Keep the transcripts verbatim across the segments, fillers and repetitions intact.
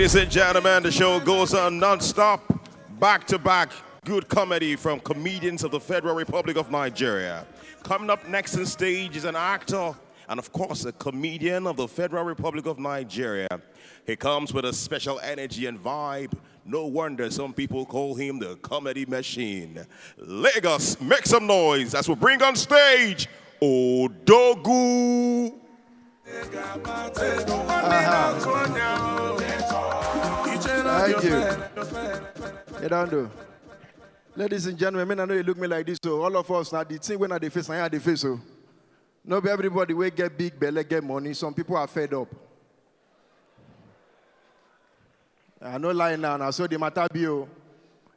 Ladies and gentlemen, the show goes on non-stop, back to back. Good comedy from comedians of the Federal Republic of Nigeria. Coming up next on stage is an actor and, of course, a comedian of the Federal Republic of Nigeria. He comes with a special energy and vibe. No wonder some people call him the comedy machine. Lagos, make some noise as we bring on stage Odogu. Thank you. You don't do. Ladies and gentlemen, men, I know you look me like this, so all of us now, the thing when I dey face, I dey face, so. No be everybody wey get big belle get money. Some people are fed up. I no lie now, now so the matter be o.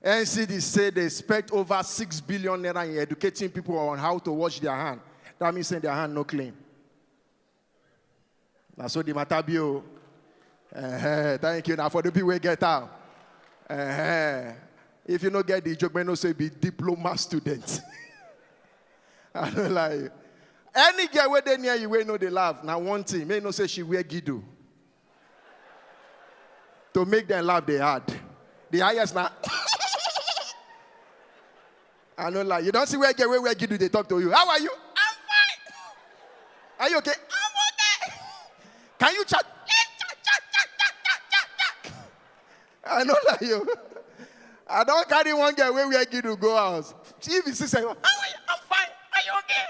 N C D say they spent over six billion naira in educating people on how to wash their hand. That means saying their hand no clean. Now so the matter be o. Eh, thank you. Now for the people wey get out. Eh, if you no get the joke, man, no say be diploma student. I don't lie. Any girl wey dey near you wey no dey laugh, na one thing. May no say she wear gidu. To make them laugh, they hard. The highest na. I no lie. You don't see where girl wey wear gidu dey talk to you. How are you? I'm fine. Are you okay? I'm okay. Can you chat? I no lie you. I don carry one girl wey wear gidu go house. She even see say, "How are you? I'm fine. Are you okay?"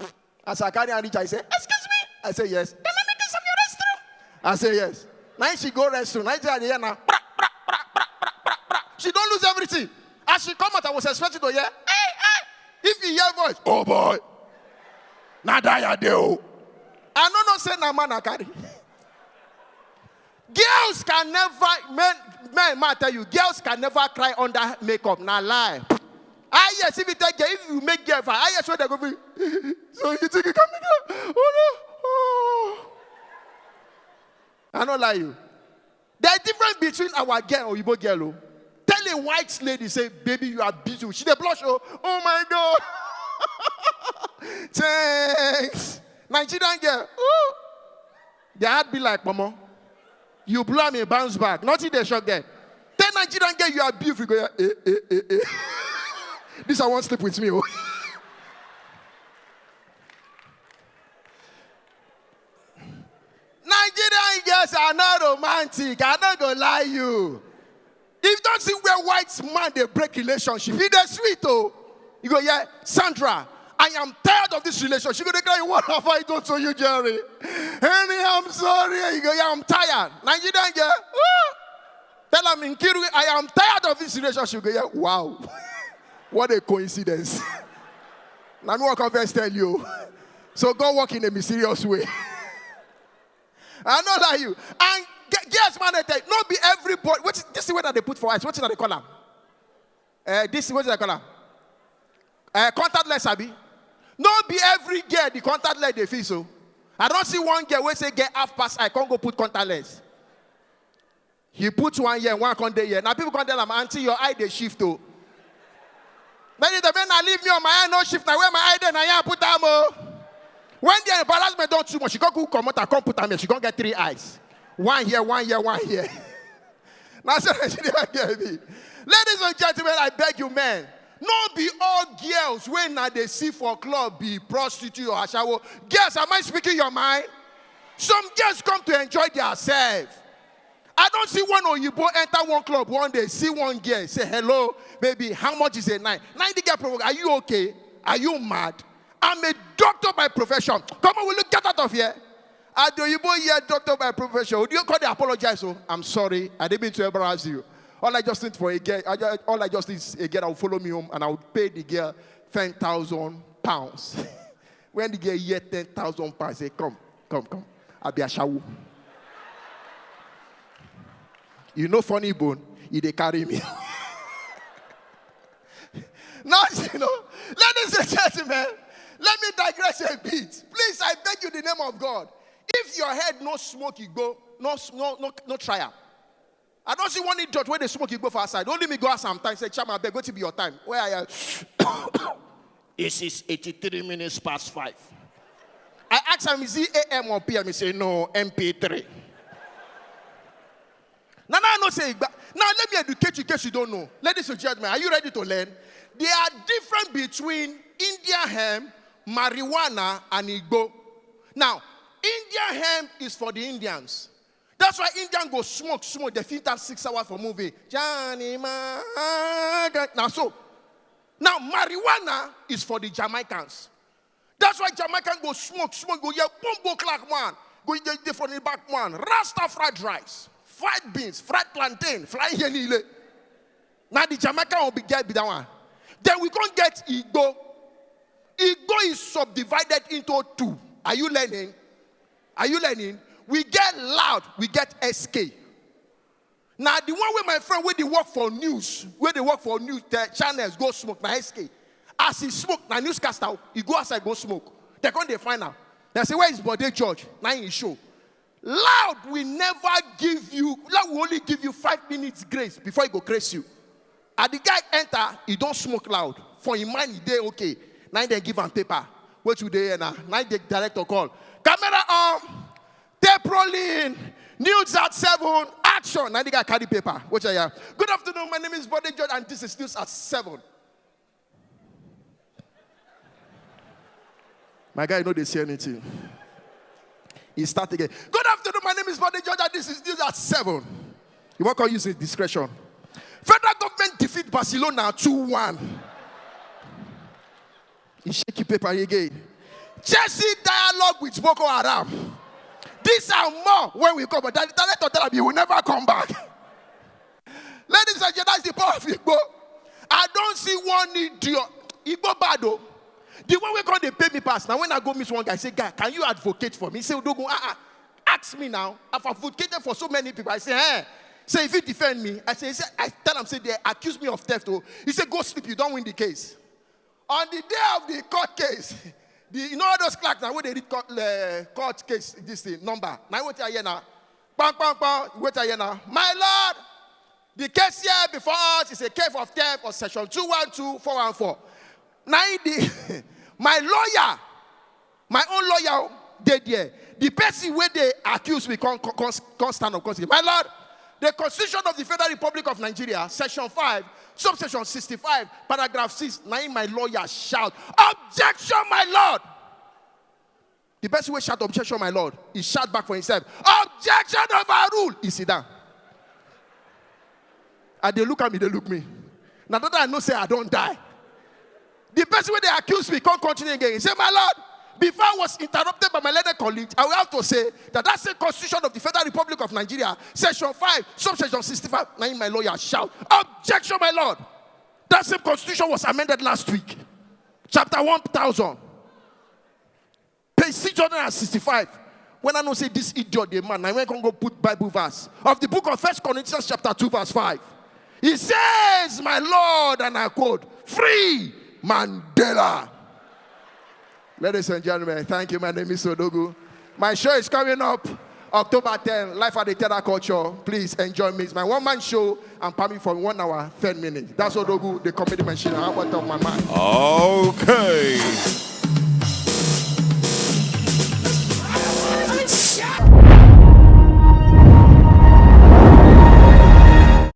Oh. As I carry am reach, I say, "Excuse me." I say, "Yes." "Can I make use of your restroom?" I say, "Yes." Now she go restroom. Now she dey hear now. Bra, bra, bra, bra, bra, bra, bra. She don lose everything. As she come out, I was expecting to hear, "Hey, hey." If you hear voice, "Oh boy." Na die I dey o. I no know say na man I carry. Girls can never, men, men, ma tell you, girls can never cry under makeup. Na lie. Ah yes, if you take girl, if you make girl fight, ah yes, what they go be? So you think you can make girl? Oh no. Oh. I no lie you. There's difference between our girl or Igbo girl. Oh. Tell a white lady, say, "Baby, you are beautiful." She dey blush. Oh, oh my God. Thanks. Nigerian girl. Ooh. Their heart be like, "Mama, you blow me bounce back." Nothing dey shock them. Tell Nigerian girl, "You are beautiful." Go, "Yeah, eh, eh, eh, eh." This I won't sleep with me. Oh. Nigerian girls are not romantic. I no go lie you. If you don't see where white man dey break relationship, e dey sweet oh. You go, "Yeah, Sandra, I am tired of this relationship." You go, "They cry, what have I done to you, Jerry?" "Honey, I'm sorry." You go, "Yeah, I'm tired." Nigerian girl, woo! Tell am, "Nkiru, I am tired of this relationship." You go, "Yeah, wow." What a coincidence. Now me work first tell you. So God work in a mysterious way. I no lie you. And ge- girls, man, they tell no be everybody. What this is what they put for us? What they call am? Uh, this is what they call am? Uh, contactless, abi? No be every girl the contactless they feel so. I don't see one girl wey say get half pass. I can't go put contactless. He put one here, one come dey here. Now people come tell am, "Auntie, your eye dey shift oh." Many the men na leave me on my eye no shift. Now where my eye dey, na here I put am oh. When the embarrassment don too much, she come cook comot and come put am here. She come get three eyes. One here, one here, one here. Now so Nigeria get me. Ladies and gentlemen, I beg you, men. No be all girls wey na dey see for club be prostitute or ashawo. Girls, am I speaking your mind? Some girls come to enjoy themselves. I don't see one Oyibo enter one club one day, see one girl, say, "Hello, baby, how much is a night?" Now the girl provoke, "Are you okay? Are you mad? I'm a doctor by profession. Come on, will you get out of here?" At the Oyibo here, doctor by profession. Would you call the apologize? Oh, "I'm sorry. I didn't mean to embarrass you. All I just need for a girl, I ju- all I just need is a girl that will follow me home and I will pay the girl ten thousand pounds." When the girl hear ten thousand pounds, say, "Come, come, come. I'll be a shower." You know, funny bone, he dey carry me. Now, you know, ladies and gentlemen, let me digress a bit. Please, I beg you, in the name of God. If your head no smoke, you go, no, s- no, no, no trial. I don't see one idiot when they smoke, you go for outside. Only me go out sometimes, say, "Chama, I beg, go to be your time." Where I am? It is eighty-three minutes past five. I ask him, "Is it A M or P M?" He say, "No, M P three." Now, now I know say Igba. Now let me educate you in case you don't know. Ladies and gentlemen, are you ready to learn? There are difference between Indian hemp, marijuana, and Igbo. Now, Indian hemp is for the Indians. That's why Indian go smoke, smoke. They fit have six hours for movie. Johnny Maga. Now so, now marijuana is for the Jamaicans. That's why Jamaican go smoke, smoke, go hear bombo clack man, go hear dey for the back man, rasta fried rice, fried beans, fried plantain, flying here nile. Now the Jamaican will be get be that one. Then we can't get Igbo. Igbo is subdivided into two. Are you learning? Are you learning? We get loud, we get S K. Now the one with my friend where they work for news, where they work for news te- channels, go smoke, now S K. As he smoke, now newscaster, he go outside, go smoke. They come, they find out. They say, "Where is Bode George?" Now he show. Loud will never give you, loud will only give you five minutes grace before he go craze you. And the guy enter, he don't smoke loud. For him mind, he dey okay. Now they give him paper. What you dey here now? Now the director call. Camera on. Tape rolling. News at seven. Action. Now the guy carry paper. Watch out here. Good afternoon. My name is Bode George, and this is News at seven. My guy, no, they see anything. He start again. Good afternoon. My name is Bode George, and this is News at seven. You want to use it discretion. Federal government defeat Barcelona two one. He shake the paper again. Chelsea dialogue with Boko Haram. These are more when we come. But the director tell him, "You will never come back." Ladies and gentlemen, that's the power of Igbo. I don't see one idiot. Igbo bad o. The one wey come dey pay me pass. Now when I go meet one guy, say, "Guy, can you advocate for me?" He say, "Odogun, ah, ah, ask me now. I've advocated for so many people." I say, "Eh." Say, "If you defend me," I say, he say, I tell him, say, "They accuse me of theft o." He say, "Go sleep, you don't win the case." On the day of the court case, the, you know all those clerks now wey dey read court, uh, court case, this thing, number. Now wetin I hear now. Pam, pam, pam. Wetin I hear now. "My lord, the case here before us is a case of theft of section two one two, four one four." Now the my lawyer, my own lawyer, dey there. The person wey dey accuse me come, come, come, come stand up, come say, "My lord, the Constitution of the Federal Republic of Nigeria, section five, subsection sixty-five, paragraph six." Now my lawyer shout, "Objection, my lord!" The person wey shout, "Objection, my lord," he shout back for himself, "Objection, overrule." He sit down. And they look at me, they look me. Now that I know say I don't die. The person wey dey accuse me come continue again. He say, "My lord, before I was interrupted by my learned colleague, I will have to say that that's the Constitution of the Federal Republic of Nigeria, section five, subsection sixty-five." Now my lawyer shout, "Objection, my lord! That same Constitution was amended last week. Chapter one thousand, page six hundred and sixty-five." When I know say this idiot, the man, I went and go put Bible verse of the book of First Corinthians chapter two verse five. He says, "My lord," and I quote, "Free Mandela." Ladies and gentlemen, thank you. My name is Odogu. My show is coming up October ten, live at the Theatre Culture. Please enjoy me. It's my one-man show and permit for one hour, ten minutes. That's Odogu, the comedy machine. I have one of my mind. Okay.